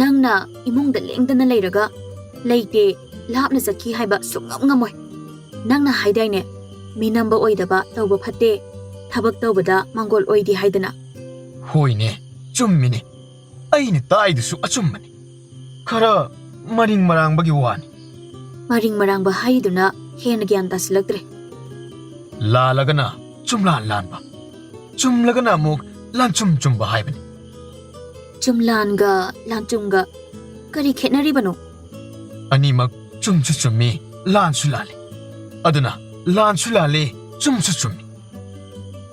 ꯅꯪꯅ ꯏꯃꯨꯡꯗ ꯂꯦꯡꯗꯅ ꯂꯩꯔꯒ ꯂꯩꯇꯦ, ꯂꯥꯞꯅ ꯆꯠꯈꯤ ꯍꯥꯏꯕ ꯁꯨꯡꯉꯝ ꯉꯝꯃꯣꯏ꯫ ꯅꯪꯅ ꯍꯥꯏꯗꯥꯏꯅꯦ, ꯃꯤꯅꯝꯕ ꯑꯣꯏꯗꯕ ꯇꯧꯕ ꯐꯠꯇꯦ, ꯊꯕꯛ ꯇꯧꯕꯗ ꯃꯥꯡꯒꯣꯜ ꯑꯣꯏꯗꯦ ꯍꯥꯏꯗꯅ꯫ ꯍꯣꯏꯅꯦ, ꯆꯨꯝꯃꯤꯅꯦ, ꯑꯩꯅ ꯇꯥꯏꯗꯨꯁꯨ ꯑꯆꯨꯝꯕꯅꯤ꯫ ꯈꯔ ꯃꯔꯤꯡ ꯃꯔꯥꯡꯕꯒꯤ ꯋꯥꯅꯤ꯫ ꯃꯔꯤꯡ ꯃꯔꯥꯡꯕ ꯍꯥꯏꯔꯤꯗꯨꯅ ꯍꯦꯟꯅ ꯒ꯭ꯌꯥꯟ ꯇꯥꯁꯤꯜꯂꯛꯇ꯭ꯔꯦ꯫ ꯂꯥꯜꯂꯒꯅ ꯆꯨꯝꯂꯥꯟ ꯂꯥꯟꯕ, ꯆꯨꯝꯂꯒꯅ ꯑꯃꯨꯛ ꯂꯥꯟꯆꯨꯝ ꯆꯨꯝꯕ ꯍꯥꯏꯕꯅꯤ꯫ ꯆꯨꯝꯂꯥꯟꯒ ꯂꯥꯟꯆꯨꯝꯒ ꯀꯔꯤ ꯈꯦꯠꯅꯔꯤꯕꯅꯣ? ꯑꯅꯤꯃꯛ ꯆꯨꯝꯁꯨ ꯆꯨꯝꯃꯤ, ꯂꯥꯟꯁꯨ ꯂꯥꯜꯂꯤ꯫ ꯑꯗꯨꯅ ꯂꯥꯟꯁꯨ ꯂꯥꯜꯂꯤ, ꯆꯨꯝꯁꯨ ꯆꯨꯝꯃꯤ꯫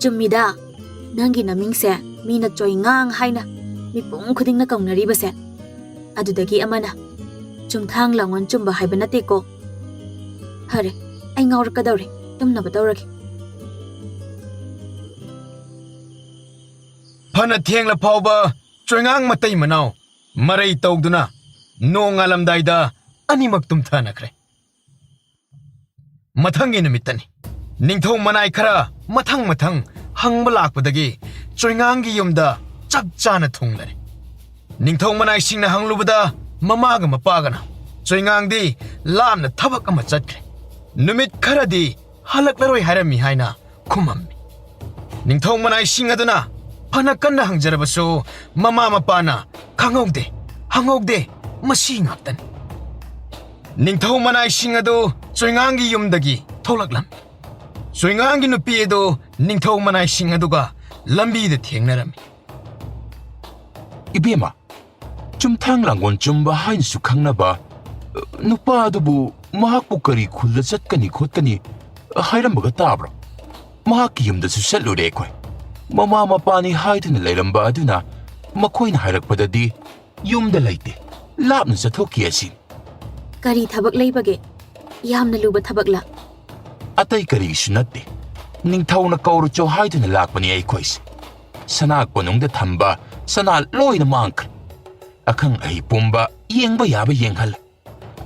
ꯆꯨꯝꯃꯤꯗ, ꯅꯪꯒꯤ ꯅꯃꯤꯡꯁꯦ ꯃꯤꯅ ꯆꯣꯏꯉꯥꯡ ꯍꯥꯏꯅ ꯃꯤꯄꯨꯝ ꯈꯨꯗꯤꯡꯅ ꯀꯧꯅꯔꯤꯕꯁꯦ꯫ ꯑꯗꯨꯗꯒꯤ ꯑꯃꯅ ꯆꯨꯝꯊꯥꯡ ꯂꯥꯡꯑꯣꯟ ꯆꯨꯝꯕ ꯍꯥꯏꯕ ꯅꯠꯇꯦꯀꯣ꯫ ꯐꯔꯦ, ꯑꯩ ꯉꯥꯎꯔꯛꯀꯗꯧꯔꯦ, ꯇꯨꯝꯅꯕ ꯇꯧꯔꯒꯦ꯫ ꯐꯅ ꯊꯦꯡꯂ ꯐꯥꯎꯕ ꯆꯣꯏꯉꯥꯡ ꯃꯇꯩ ꯃꯅꯥꯎ ꯃꯔꯩ ꯇꯧꯗꯨꯅ ꯅꯣꯡꯉꯥꯜꯂꯝꯗꯥꯏꯗ ꯑꯅꯤꯃꯛ ꯇꯨꯝꯊꯅꯈ꯭ꯔꯦ꯫ ꯃꯊꯪꯒꯤ ꯅꯨꯃꯤꯠꯇꯅꯤ꯫ ꯅꯤꯡꯊꯧ ꯃꯅꯥꯏ ꯈꯔ ꯃꯊꯪ ꯃꯊꯪ ꯍꯪꯕ ꯂꯥꯛꯄꯗꯒꯤ ꯆꯣꯏꯉꯥꯡꯒꯤ ꯌꯨꯝꯗ ꯆꯞ ꯆꯥꯅ ꯊꯨꯡꯂꯔꯦ꯫ ꯅꯤꯡꯊꯧ ꯃꯅꯥꯏꯁꯤꯡꯅ ꯍꯪꯂꯨꯕꯗ ꯃꯃꯥꯒ ꯃꯄꯥꯒꯅ ꯆꯣꯏꯉꯥꯡꯗꯤ ꯂꯥꯞꯅ ꯊꯕꯛ ꯑꯃ ꯆꯠꯈ꯭ꯔꯦ, ꯅꯨꯃꯤꯠ ꯈꯔꯗꯤ ꯍꯜꯂꯛꯂꯔꯣꯏ ꯍꯥꯏꯔꯝꯃꯤ ꯍꯥꯏꯅ ꯈꯨꯝꯃꯝꯃꯤ꯫ ꯅꯤꯡꯊꯧ ꯃꯅꯥꯏꯁꯤꯡ ꯑꯗꯨꯅ ꯐꯅ ꯀꯟꯅ ꯍꯪꯖꯔꯕꯁꯨ ꯃꯃꯥ ꯃꯄꯥꯅ "ꯈꯪꯍꯧꯗꯦ, ꯍꯪꯍꯧꯗꯦ, ꯃꯁꯤ ꯉꯥꯛꯇꯅꯤ"꯫ ꯅꯤꯡꯊꯧ ꯃꯅꯥꯏꯁꯤꯡ ꯑꯗꯨ ꯆꯣꯏꯉꯥꯡꯒꯤ ꯌꯨꯝꯗꯒꯤ ꯊꯣꯛꯂꯛꯂꯝꯃꯤ꯫ ꯆꯣꯏꯉꯥꯡꯒꯤ ꯅꯨꯄꯤ ꯑꯗꯨ ꯅꯤꯡꯊꯧ ꯃꯅꯥꯏꯁꯤꯡ ꯑꯗꯨꯒ ꯂꯝꯕꯤꯗ ꯊꯦꯡꯅꯔꯝꯃꯤ꯫ ꯏꯕꯦꯝꯃ, ꯆꯨꯝꯊꯥꯡ ꯂꯥꯡꯒꯣꯜ ꯆꯨꯝꯕ ꯍꯥꯏꯅꯁꯨ ꯈꯪꯅꯕ ꯅꯨꯄꯥ ꯑꯗꯨꯕꯨ ꯃꯍꯥꯛꯄꯨ ꯀꯔꯤ ꯈꯨꯜꯗ ꯆꯠꯀꯅꯤ ꯈꯣꯠꯀꯅꯤ ꯍꯥꯏꯔꯝꯕꯒ ꯇꯥꯕ꯭ꯔꯣ? ꯃꯍꯥꯛꯀꯤ ꯌꯨꯝꯗꯁꯨ ꯆꯠꯂꯨꯔꯦ ꯑꯩꯈꯣꯏ꯫ ꯃꯃꯥ ꯃꯄꯥꯅꯤ ꯍꯥꯏꯗꯨꯅ ꯂꯩꯔꯝꯕ ꯑꯗꯨꯅ ꯃꯈꯣꯏꯅ ꯍꯥꯏꯔꯛꯄꯗꯗꯤ ꯌꯨꯝꯗ ꯂꯩꯇꯦ, ꯂꯥꯞꯅ ꯆꯠꯊꯣꯛꯈꯤ ꯑꯁꯤꯅꯤ꯫ ꯀꯔꯤ ꯊꯕꯛ ꯂꯩꯕꯒꯦ? ꯌꯥꯝꯅ ꯂꯨꯕ ꯊꯕꯛꯂ? ꯑꯇꯩ ꯀꯔꯤꯒꯤꯁꯨ ꯅꯠꯇꯦ꯫ ꯅꯤꯡꯊꯧꯅ ꯀꯧꯔꯨꯆꯣ ꯍꯥꯏꯗꯨꯅ ꯂꯥꯛꯄꯅꯤ ꯑꯩꯈꯣꯏꯁꯦ꯫ ꯁꯅꯥ ꯀꯣꯅꯨꯡꯗ ꯊꯝꯕ ꯁꯅꯥ ꯂꯣꯏꯅ ꯃꯥꯡꯈ꯭ꯔꯦ꯫ ꯑꯈꯪ ꯑꯍꯩ ꯄꯨꯝꯕ ꯌꯦꯡꯕ ꯌꯥꯕ ꯌꯦꯡꯍꯜꯂꯦ꯫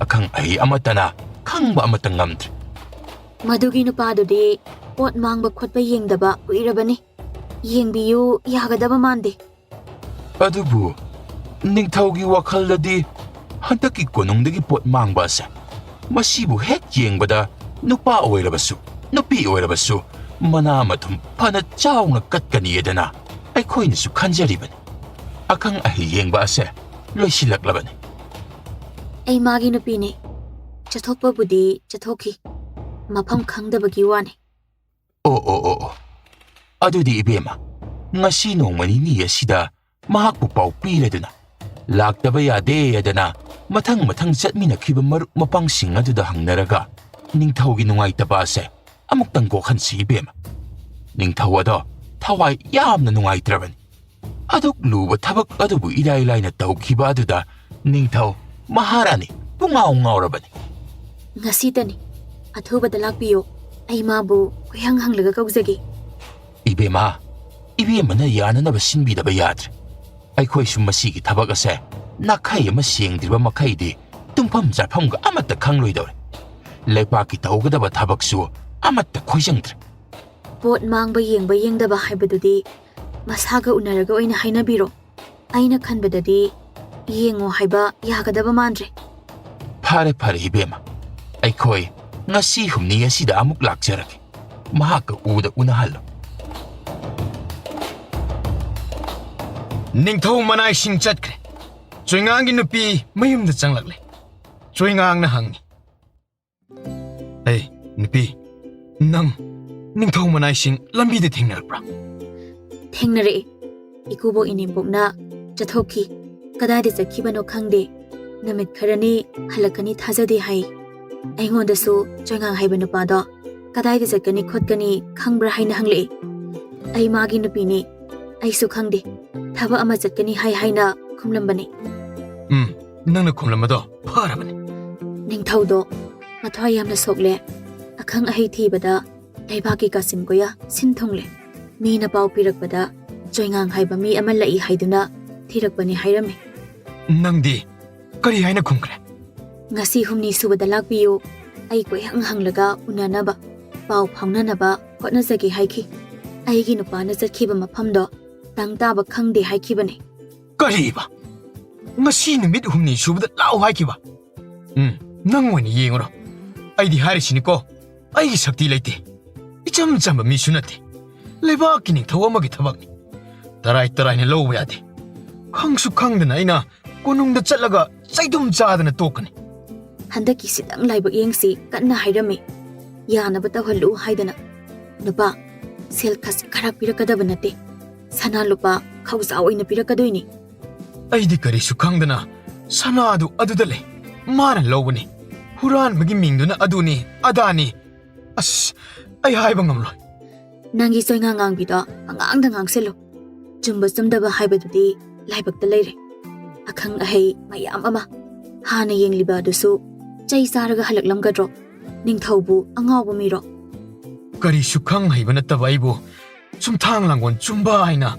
ꯑꯈꯪ ꯑꯍꯩ ꯑꯃꯠꯇꯅ ꯈꯪꯕ ꯑꯃꯠꯇ ꯉꯝꯗ꯭ꯔꯦ꯫ ꯃꯗꯨꯒꯤ ꯅꯨꯄꯥꯗꯨꯗꯤ ꯄꯣꯠ ꯃꯥꯡꯕ ꯈꯣꯠꯄ ꯌꯦꯡꯗꯕ ꯀꯨꯏꯔꯕꯅꯤ꯫ ꯌꯦꯡꯕꯤꯌꯨ ꯌꯥꯒꯗꯕ ꯃꯥꯟꯗꯦ꯫ ꯑꯗꯨꯕꯨ ꯅꯤꯡꯊꯧꯒꯤ ꯋꯥꯈꯜꯗꯗꯤ ꯍꯟꯗꯛꯀꯤ ꯀꯣꯅꯨꯡꯗꯒꯤ ꯄꯣꯠ ꯃꯥꯡꯕ ꯑꯁꯦ, ꯃꯁꯤꯕꯨ ꯍꯦꯛ ꯌꯦꯡꯕꯗ ꯅꯨꯄꯥ ꯑꯣꯏꯔꯕꯁꯨ, ꯅꯨꯄꯤ ꯑꯣꯏꯔꯕꯁꯨ, ꯃꯅꯥ ꯃꯊꯨꯝ ꯐꯅ ꯆꯥꯎꯅ ꯀꯠꯀꯅꯤꯗꯅ ꯑꯩꯈꯣꯏꯅꯁꯨ ꯈꯟꯖꯔꯤꯕꯅꯤ꯫ ꯑꯈꯪ ꯑꯍꯩ ꯌꯦꯡꯕ ꯑꯁꯦ ꯂꯣꯏꯁꯤꯜꯂꯛꯂꯕꯅꯤ꯫ ꯑꯩ ꯃꯥꯒꯤ ꯅꯨꯄꯤꯅꯦ꯫ ꯆꯠꯊꯣꯛꯄꯕꯨꯗꯤ ꯆꯠꯊꯣꯛꯈꯤ, ꯃꯐꯝ ꯈꯪꯗꯕꯒꯤ ꯋꯥꯅꯤ꯫ ꯑꯣ, ꯑꯣ, ꯑꯣ, ꯑꯣ꯫ ꯑꯗꯨꯗꯤ ꯏꯕꯦꯝꯃ, ꯉꯁꯤ ꯅꯣꯡꯃ ꯅꯤꯅꯤ ꯑꯁꯤꯗ ꯃꯍꯥꯛꯄꯨ ꯄꯥꯎ ꯄꯤꯔꯗꯨꯅ, ꯂꯥꯛꯇꯕ ꯌꯥꯗꯦ ꯍꯥꯏꯗꯅ ꯃꯊꯪ ꯃꯊꯪ ꯆꯠꯃꯤꯟꯅꯈꯤꯕ ꯃꯔꯨꯞ ꯃꯄꯥꯡꯁꯤꯡ ꯑꯗꯨꯗ ꯍꯪꯅꯔꯒ ꯅꯤꯡꯊꯧꯒꯤ ꯅꯨꯡꯉꯥꯏꯇꯕ ꯑꯁꯦ ꯑꯃꯨꯛꯇꯪ ꯀꯣꯛꯍꯟꯁꯤ ꯏꯕꯦꯝꯃ꯫ ꯅꯤꯡꯊꯧ ꯑꯗꯣ ꯊꯋꯥꯏ ꯌꯥꯝꯅ ꯅꯨꯡꯉꯥꯏꯇ꯭ꯔꯕꯅꯤ꯫ ꯑꯗꯨꯛ ꯂꯨꯕ ꯊꯕꯛ ꯑꯗꯨꯕꯨ ꯏꯔꯥꯏ ꯂꯥꯏꯅ ꯇꯧꯈꯤꯕ ꯑꯗꯨꯗ ꯅꯤꯡꯊꯧ ꯃꯍꯥꯔꯥꯅꯤ ꯄꯨꯡꯉꯥꯎ ꯉꯥꯎꯔꯕꯅꯤ꯫ ꯉꯁꯤꯇꯅꯤ꯫ ꯑꯊꯨꯕꯗ ꯂꯥꯛꯄꯤꯌꯨ꯫ ꯑꯩ ꯃꯥꯕꯨ ꯀꯣꯏꯍꯪ ꯍꯪꯂꯒ ꯀꯧꯖꯒꯦ꯫ ꯏꯕꯦꯝꯃ, ꯏꯕꯦꯝꯃꯅ ꯌꯥꯅꯅꯕ ꯁꯤꯟꯕꯤꯗꯕ ꯌꯥꯗ꯭ꯔꯦ꯫ ꯑꯩꯈꯣꯏꯁꯨ ꯃꯁꯤꯒꯤ ꯊꯕꯛ ꯑꯁꯦ ꯅꯥꯈꯩ ꯑꯃ ꯁꯦꯡꯗ꯭ꯔꯤꯕ ꯃꯈꯩꯗꯤ ꯇꯨꯝꯐꯝ ꯆꯥꯐꯝꯒ ꯑꯃꯠꯇ ꯈꯪꯂꯣꯏꯗꯧꯔꯦ꯫ ꯂꯩꯄꯥꯛꯀꯤ ꯇꯧꯒꯗꯕ ꯊꯕꯛꯁꯨ ꯑꯃꯠꯇ ꯈꯣꯏꯖꯪꯗ꯭ꯔꯦ꯫ ꯄꯣꯠ ꯃꯥꯡꯕ ꯌꯦꯡꯕ ꯌꯦꯡꯗꯕ ꯍꯥꯏꯕꯗꯨꯗꯤ ꯃꯁꯥꯒ ꯎꯅꯔꯒ ꯑꯣꯏꯅ ꯍꯥꯏꯅꯕꯤꯔꯣ꯫ ꯑꯩꯅ ꯈꯟꯕꯗꯗꯤ ꯌꯦꯡꯉꯣ ꯍꯥꯏꯕ ꯌꯥꯒꯗꯕ ꯃꯥꯟꯗ꯭ꯔꯦ꯫ ꯐꯔꯦ, ꯐꯔꯦ, ꯏꯕꯦꯝꯃ꯫ ꯑꯩꯈꯣꯏ ꯉꯁꯤ ꯍꯨꯝꯅꯤ ꯑꯁꯤꯗ ꯑꯃꯨꯛ ꯂꯥꯛꯆꯔꯒꯦ꯫ ꯃꯍꯥꯛꯀ ꯎꯗ ꯎꯅꯍꯜꯂꯣ꯫ ꯅꯤꯡꯊꯧ ꯃꯅꯥꯏꯁꯤꯡ ꯆꯠꯈ꯭ꯔꯦ꯫ ꯆꯣꯏꯉꯥꯡꯒꯤ ꯅꯨꯄꯤ ꯃꯌꯨꯝꯗ ꯆꯪꯂꯛꯂꯦ꯫ ꯆꯣꯏꯉꯥꯡꯅ ꯍꯪꯉꯤ, "ꯑꯩ, ꯅꯨꯄꯤ, ꯅꯪ ꯅꯤꯡꯊꯧ ꯃꯅꯥꯏꯁꯤꯡ ꯂꯝꯕꯤꯗ ꯊꯦꯡꯅꯔꯛꯄ꯭ꯔꯥ?" "ꯊꯦꯡꯅꯔꯛꯏ꯫ ꯏꯀꯨꯕꯣꯛ ꯏꯅꯦꯝꯕꯣꯛꯅ ꯆꯠꯊꯣꯛꯈꯤ꯫ ꯀꯗꯥꯏꯗ ꯆꯠꯈꯤꯕꯅꯣ ꯈꯪꯗꯦ꯫ ꯅꯨꯃꯤꯠ ꯈꯔꯅꯤ ꯍꯜꯂꯛꯀꯅꯤ ꯊꯥꯖꯗꯦ ꯍꯥꯏ꯫ ꯑꯩꯉꯣꯟꯗꯁꯨ ꯆꯣꯏꯉꯥꯡ ꯍꯥꯏꯕ ꯅꯨꯄꯥꯗꯣ ꯀꯗꯥꯏꯗ ꯆꯠꯀꯅꯤ ꯈꯣꯠꯀꯅꯤ ꯈꯪꯕ꯭ꯔꯥ ꯍꯥꯏꯅ ꯍꯪꯂꯛꯏ꯫ ꯑꯩ ꯃꯥꯒꯤ ꯅꯨꯄꯤꯅꯤ, ꯑꯩꯁꯨ ꯈꯪꯗꯦ, ꯊꯕꯛ ꯑꯃ ꯆꯠꯀꯅꯤ ꯍꯥꯏ ꯍꯥꯏꯅ ꯈꯨꯝꯂꯝꯕꯅꯤ꯫ ꯎꯝ, ꯅꯪꯅ ꯈꯨꯝꯂꯝꯕꯗꯣ ꯐꯔꯕꯅꯤ꯫ ꯅꯤꯡꯊꯧꯗꯣ ꯃꯊ꯭ꯋꯥꯏ ꯌꯥꯝꯅ ꯁꯣꯛꯂꯦ꯫ ꯑꯈꯪ ꯑꯍꯩ ꯊꯤꯕꯗ ꯂꯩꯕꯥꯛꯀꯤ ꯀꯥꯆꯤꯟ ꯀꯣꯌꯥ ꯁꯤꯟ ꯊꯨꯡꯂꯦ꯫ ꯃꯤꯅ ꯄꯥꯎ ꯄꯤꯔꯛꯄꯗ ꯆꯣꯏꯉꯥꯡ ꯍꯥꯏꯕ ꯃꯤ ꯑꯃ ꯂꯩ ꯍꯥꯏꯗꯨꯅ ꯊꯤꯔꯛꯄꯅꯤ ꯍꯥꯏꯔꯝꯃꯤ꯫ ꯅꯪꯗꯤ ꯀꯔꯤ ꯍꯥꯏꯅ ꯈꯨꯝꯈ꯭ꯔꯦ? ꯉꯁꯤ ꯍꯨꯝꯅꯤ ꯁꯨꯕꯗ ꯂꯥꯛꯄꯤꯌꯨ, ꯑꯩ ꯀꯣꯏꯍꯪ ꯍꯪꯂꯒ ꯎꯅꯅꯕ, ꯄꯥꯎ ꯐꯥꯎꯅꯅꯕ ꯍꯣꯠꯅꯖꯒꯦ ꯍꯥꯏꯈꯤ꯫ ꯑꯩꯒꯤ ꯅꯨꯄꯥꯅ ꯆꯠꯈꯤꯕ ꯃꯐꯝꯗꯣ ꯇꯪ ꯇꯥꯕ ꯈꯪꯗꯦ ꯍꯥꯏꯈꯤꯕꯅꯤ꯫ ꯀꯔꯤꯕ? ꯉꯁꯤ ꯅꯨꯃꯤꯠ ꯍꯨꯝꯅꯤ ꯁꯨꯕꯗ ꯂꯥꯛꯎ ꯍꯥꯏꯈꯤꯕ? ꯎꯝ, ꯅꯪ ꯑꯣꯏꯅ ꯌꯦꯡꯉꯨꯔꯣ꯫ ꯑꯩꯗꯤ ꯍꯥꯏꯔꯤꯁꯤꯅꯤꯀꯣ, ꯑꯩꯒꯤ ꯁꯛꯇꯤ ꯂꯩꯇꯦ꯫ ꯏꯆꯝ ꯆꯝꯕ ꯃꯤꯁꯨ ꯅꯠꯇꯦ꯫ ꯂꯩꯕꯥꯛꯀꯤ ꯅꯤꯡꯊꯧ ꯑꯃꯒꯤ ꯊꯕꯛꯅꯤ꯫ ꯇꯔꯥꯏ ꯇꯔꯥꯏꯅ ꯂꯧꯕ ꯌꯥꯗꯦ꯫ ꯈꯪꯁꯨ ꯈꯪꯗꯅ ꯑꯩꯅ ꯀꯣꯅꯨꯡꯗ ꯆꯠꯂꯒ ꯆꯩꯗꯨꯝ ꯆꯥꯗꯅ ꯇꯣꯛꯀꯅꯤ꯫ ꯍꯟꯗꯛꯀꯤꯁꯤꯗꯪ ꯂꯥꯏꯕꯛ ꯌꯦꯡꯁꯤ ꯀꯟꯅ ꯍꯥꯏꯔꯝꯃꯤ꯫ ꯌꯥꯅꯕ ꯇꯧꯍꯜꯂꯨ ꯍꯥꯏꯗꯅ꯫ ꯅꯨꯄꯥ, ꯁꯦꯜ ꯈꯖꯤꯛ ꯈꯔ ꯄꯤꯔꯛꯀꯗꯕ ꯅꯠꯇꯦ꯫ ꯁꯅꯥ ꯂꯨꯄꯥ ꯈꯧꯖꯥ ꯑꯣꯏꯅ ꯄꯤꯔꯛꯀꯗꯣꯏꯅꯤ꯫ ꯑꯩꯗꯤ ꯀꯔꯤꯁꯨ ꯈꯪꯗꯅ ꯁꯅꯥꯗꯨ ꯑꯗꯨꯗ ꯂꯩ꯫ ꯃꯥꯅ ꯂꯧꯕꯅꯤ꯫ ꯍꯨꯔꯥꯟꯕꯒꯤ ꯃꯤꯡꯗꯨꯅ ꯑꯗꯨꯅꯤ ꯑꯗꯥꯅꯤ꯫ ꯑꯁ, ꯑꯩ ꯍꯥꯏꯕ ꯉꯝꯂꯣꯏ꯫ ꯅꯪꯒꯤ ꯆꯣꯏꯉꯥ ꯉꯥꯡꯕꯤꯗꯣ ꯑꯉꯥꯡꯗ ꯉꯥꯡꯁꯤꯜꯂꯨ꯫ ꯆꯨꯝꯕ ꯆꯨꯝꯗꯕ ꯍꯥꯏꯕꯗꯨꯗꯤ ꯂꯥꯏꯕꯛꯇ ꯂꯩꯔꯦ꯫ ꯑꯈꯪ ꯑꯍꯩ ꯃꯌꯥꯝ ꯑꯃ ꯍꯥꯟꯅ ꯌꯦꯡꯂꯤꯕ ꯑꯗꯨꯁꯨ ꯆꯩ ꯆꯥꯔꯒ ꯍꯜꯂꯛꯂꯝꯒꯗ꯭ꯔꯣ? ꯅꯤꯡꯊꯧꯕꯨ ꯑꯉꯥꯎꯕ ꯃꯤꯔꯣ? ꯀꯔꯤꯁꯨ ꯈꯪ ꯍꯩꯕ ꯅꯠꯇꯕ ꯑꯩꯕꯨ ꯆꯨꯝꯊꯥꯡ ꯂꯥꯡꯒꯣꯜ ꯆꯨꯝꯕ ꯍꯥꯏꯅ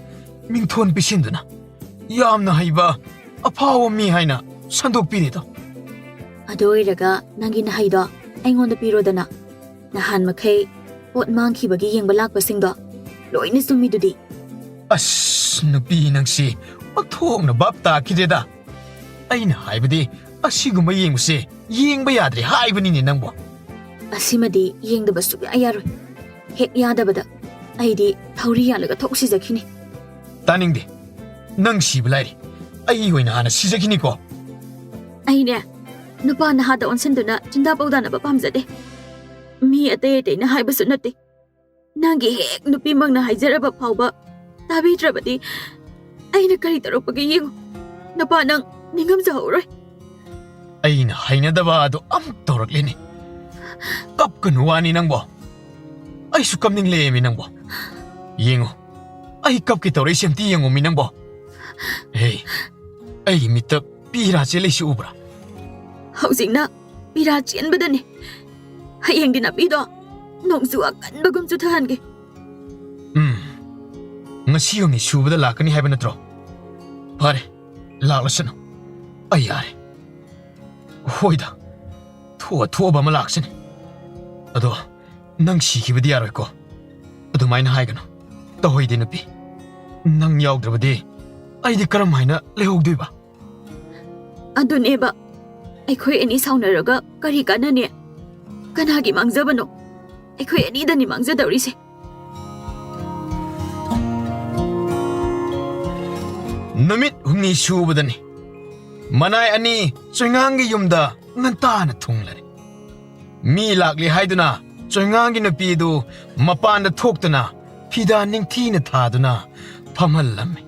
ꯃꯤꯡꯊꯣꯟ ꯄꯤꯁꯤꯟꯗꯨꯅ ꯌꯥꯝꯅ ꯍꯩꯕ ꯑꯐꯥꯎꯕ ꯃꯤ ꯍꯥꯏꯅ ꯁꯟꯗꯣꯛꯄꯤꯔꯦꯗꯣ꯫ ꯑꯗꯨ ꯑꯣꯏꯔꯒ ꯅꯪꯒꯤ ꯅꯍꯩꯗꯣ ꯑꯩꯉꯣꯟꯗ ꯄꯤꯔꯣꯗꯅ꯫ ꯅꯍꯥꯟ ꯃꯈꯩ ꯄꯣꯠ ꯃꯥꯡꯈꯤꯕꯒꯤ ꯌꯦꯡꯕ ꯂꯥꯛꯄꯁꯤꯡꯗꯣ ꯂꯣꯏꯅ ꯆꯨꯝꯃꯤꯗꯨꯗꯤ꯫ ꯑꯁ, ꯅꯨꯄꯤ ꯅꯪꯁꯤ ꯑꯣꯟꯊꯣꯛꯅ ꯚꯥꯞ ꯇꯥꯈꯤꯗꯦꯗ꯫ ꯑꯩꯅ ꯍꯥꯏꯕꯗꯤ ꯑꯁꯤꯒꯨꯝꯕ ꯌꯦꯡꯕꯁꯦ ꯌꯦꯡꯕ ꯌꯥꯗ꯭ꯔꯦ ꯍꯥꯏꯕꯅꯤꯅꯦ ꯅꯪꯕꯣ꯫ ꯑꯁꯤꯃꯗꯤ ꯌꯦꯡꯗꯕ ꯁꯨꯛꯌꯥ ꯌꯥꯔꯣꯏ꯫ ꯍꯦꯛ ꯌꯥꯗꯕꯗ ꯑꯩꯗꯤ ꯊꯧꯔꯤ ꯌꯥꯜꯂꯒ ꯊꯣꯛ ꯁꯤꯖꯈꯤꯅꯤ꯫ ꯇꯥꯅꯤꯡꯗꯦ꯫ ꯅꯪ ꯁꯤꯕ ꯂꯥꯏꯔꯤ꯫ ꯑꯩ ꯑꯣꯏꯅ ꯍꯥꯟꯅ ꯁꯤꯖꯈꯤꯅꯤꯀꯣ꯫ ꯑꯩꯅꯦ, ꯅꯨꯄꯥ ꯅꯍꯥꯗ ꯑꯣꯟꯁꯤꯟꯗꯨꯅ ꯆꯤꯟꯗꯥ ꯄꯧꯗꯥꯅꯕ ꯄꯥꯝꯖꯗꯦ꯫ ꯃꯤ ꯑꯇꯩ ꯑꯇꯩꯅ ꯍꯥꯏꯕꯁꯨ ꯅꯠꯇꯦ꯫ ꯅꯪꯒꯤ ꯍꯦꯛ ꯅꯨꯄꯤꯃꯛꯅ ꯍꯥꯏꯖꯔꯕ ꯐꯥꯎꯕ ꯇꯥꯕꯤꯗ꯭ꯔꯕꯗꯤ ꯑꯩꯅ ꯀꯔꯤ ꯇꯧꯔꯛꯄꯒꯦ ꯌꯦꯡꯉꯨ꯫ ꯅꯨꯄꯥ ꯅꯪ ꯅꯤꯡꯉꯝꯖꯍꯧꯔꯣꯏ꯫ ꯑꯩꯅ ꯍꯩꯅꯗꯕ ꯑꯗꯨ ꯑꯃꯨꯛ ꯇꯧꯔꯛꯂꯦꯅꯦ꯫ ꯀꯞꯀꯅꯨ ꯋꯥꯅꯤ ꯅꯪꯕꯣ꯫ ꯑꯩꯁꯨ ꯀꯞꯅꯤꯡꯂꯛꯑꯦꯃꯤ ꯅꯪꯕꯣ꯫ ꯌꯦꯡꯉꯨ, ꯑꯩ ꯀꯞꯀꯦ ꯇꯧꯔꯛꯏꯁꯦ ꯑꯝꯇ ꯌꯦꯡꯉꯨꯃꯤ ꯅꯪꯕꯣ꯫ ꯍꯦ, ꯑꯩꯒꯤ ꯃꯤꯠꯇ ꯄꯤꯔꯥ ꯆꯦꯜꯂꯤꯁꯤ ꯎꯕ꯭ꯔꯥ? ꯍꯧꯖꯤꯛꯅ ꯄꯤꯔꯥ ꯆꯦꯟꯕꯗꯅꯤ꯫ ꯍꯌꯦꯡꯗꯤ ꯅꯥꯄꯤꯗꯣ ꯅꯣꯡꯖꯨ ꯑꯀꯟꯕꯒꯨꯝ ꯆꯨꯊꯍꯟꯒꯦ꯫ ꯎꯝ, ꯉꯁꯤ ꯍꯨꯝꯅꯤ ꯁꯨꯕꯗ ꯂꯥꯛꯀꯅꯤ ꯍꯥꯏꯕ ꯅꯠꯇ꯭ꯔꯣ? ꯐꯔꯦ, ꯂꯥꯛꯂꯁꯅꯨ꯫ ꯑꯩ ꯌꯥꯔꯦ꯫ ꯍꯣꯏꯗ, ꯊꯣꯛꯑ ꯊꯣꯛꯑꯕ ꯑꯃ ꯂꯥꯛꯁꯅꯤ꯫ ꯑꯗꯣ ꯅꯪ ꯁꯤꯈꯤꯕꯗꯤ ꯌꯥꯔꯣꯏꯀꯣ꯫ ꯑꯗꯨꯃꯥꯏꯅ ꯍꯥꯏꯒꯅꯨ꯫ ꯇꯧꯍꯩꯗꯦ ꯅꯨꯄꯤ꯫ ꯅꯪ ꯌꯥꯎꯗ꯭ꯔꯕꯗꯤ ꯑꯩꯗꯤ ꯀꯔꯝ ꯍꯥꯏꯅ ꯂꯩꯍꯧꯗꯣꯏꯕ? ꯑꯗꯨꯅꯦꯕ꯫ ꯑꯩꯈꯣꯏ ꯑꯅꯤ ꯁꯥꯎꯅꯔꯒ ꯀꯔꯤ ꯀꯥꯟꯅꯅꯤ? ꯀꯅꯥꯒꯤ ꯃꯥꯡꯖꯕꯅꯣ? ꯑꯩꯈꯣꯏ ꯑꯅꯤꯗꯅꯤ ꯃꯥꯡꯖꯗꯧꯔꯤꯁꯦ꯫ ꯅꯨꯃꯤꯠ ꯍꯨꯝꯅꯤ ꯁꯨꯕꯗꯅꯤ꯫ ꯃꯅꯥꯏ ꯑꯅꯤ ꯆꯣꯏꯉꯥꯡꯒꯤ ꯌꯨꯝꯗ ꯉꯟꯇꯥꯅ ꯊꯨꯡꯂꯔꯦ꯫ ꯃꯤ ꯂꯥꯛꯂꯤ ꯍꯥꯏꯗꯨꯅ ꯆꯣꯏꯉꯥꯡꯒꯤ ꯅꯨꯄꯤꯗꯨ ꯃꯄꯥꯟꯗ ꯊꯣꯛꯇꯨꯅ ꯐꯤꯗꯥ ꯅꯤꯡꯊꯤꯅ ꯊꯥꯗꯨꯅ ꯐꯝꯍꯜꯂꯝꯃꯤ꯫